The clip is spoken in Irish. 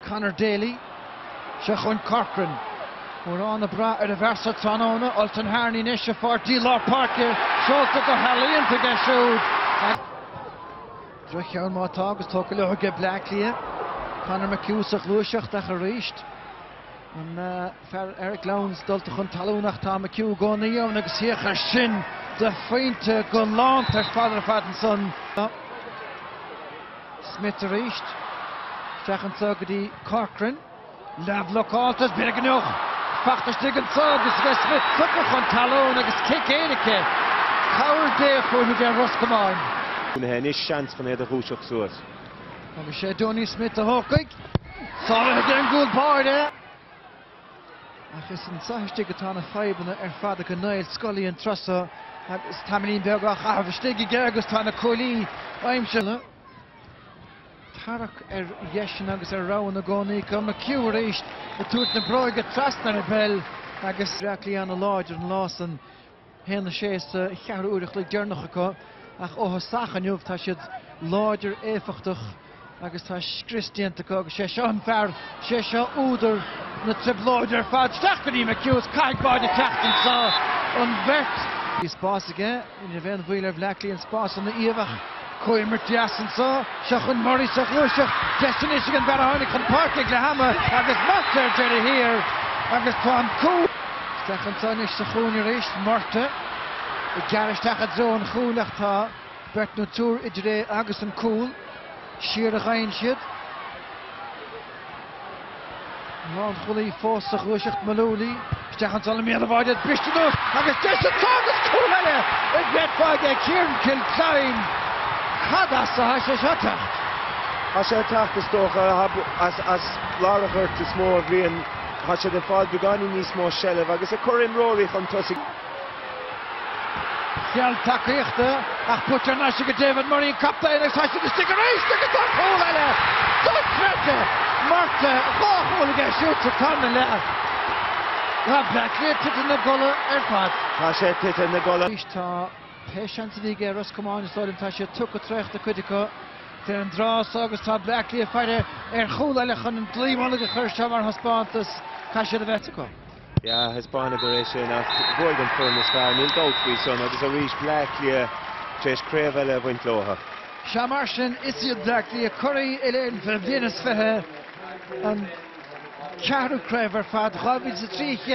Conor Daly. Seo chugainn Corcoran. Mórán ag brath ar an bhfear so tráthnóna. Ultan Harney anois, a pháirtí lár páirce, seolta go healaíonta aige siúd. Droch-cheann má tá agus tógtha leo ag Bleá Cliath. Conor McHugh sa ghluaiseacht ach arís an fear Eric Lowndes dulta chun talún ach tá McHugh i gcónaí ann agus féach air sin de phointe galánta ar fad ar fad ansan. Smith arís. Isteach anso go dtí Corcoran. Leathbhlocáilte, b'fhéidir go mbeadh fachta istigh anso agus bheith Smith tugtha chun talún agus cic éirice. Cabhair Dé chugainn a deir Ros Comáin. Anois seans chun iad a dhúiseacht suas. Agus sé Donie Smith a thógfaidh. Sáraithe ag an gcúl báire. Ach is anso istigh atá na fadhbanna ar fad acu Niall Scully an turas so agus tamaillín beag á chaitheamh istigh aige agus tá na cuaillí aimsithe. Tarrac ar dheiseanna agus ar roghanna i gcónaí acu. McHugh arís ag tabhairt na bróige trasna ar an bpeil agus Bleá Cliath ana-láidir an lá san. 1-6 sa cheathrú uair a chloig deireanach acu ach ó thosach inniu tá siad láidir éifeachtach agus tá scrios déanta acu agus sé seo an fear, sé seo údar na trioblóide ar fad. Isteach go dtí McHugh is caithfidh báide teacht anseo an bheirt. Bhí spás aige, ní raibh aon bhaol ar Bhleá Cliath an spás san a iamh ach comhimirt deas anseo. Seo chugainn Murray sa ghluaiseacht, deis anois ag an bhfear a tháinig chun páirce ag leath ama agus Murtagh ar deireadh thiar agus tá an cúl. Isteach anso anois sa chúinne arís, Murtagh ag gearradh isteach i dtreo an chúil ach tá beirt nó triúr idir é agus an cúl. Siar a ghabhann siad. Lánchúlaí fós sa ghluaiseacht, Mullooly. Isteach anso le Mícheál de Bháide, briste anuas agus deis anseo agus cúl eile a bhfeicfeá aige Ciaran Kilcline. Cad as atá sé seo ag teacht? Tá sé ag teacht is dócha as lár an ghoirt is mó a bhíonn. Tá siad ag fáil beagáinín níos mó seilbh agus ag cur imreoirí chun tosaigh. Seal tacaíochta ach buaite thar n-ais ag David Murray an captaen agus tá siad istigh arís agus tá cúl eile dochreidte! Murtagh, 2 chúl aige siúd sa tarna leath. Tá Bleá Cliath tite ina gcodladh ar fad. Tá sé tite ina gcodladh. Arís tá pé seans a bhí ag Ros Comáin is dóigh liom tá sé tugtha traochta cuid acu. Ar an dtráth so agus tá Bleá Cliath ag faire ar chúl eile chun an dlaoi mullaigh a chur seo mar thaispeántas. Caithfidh siad a bheith acu. Yeah, thaispeánadar é sin ach bhuaigh an foireann is fearr, níl dabht faoi san, agus arís Bleá Cliath tar éis craobh eile a bhaint leo. Sea, mar sin, is iad Bleá Cliath curaidh uile-Éireann fé bhliain is 20, an ceathrú craobh ar fad, 2003 a chéad.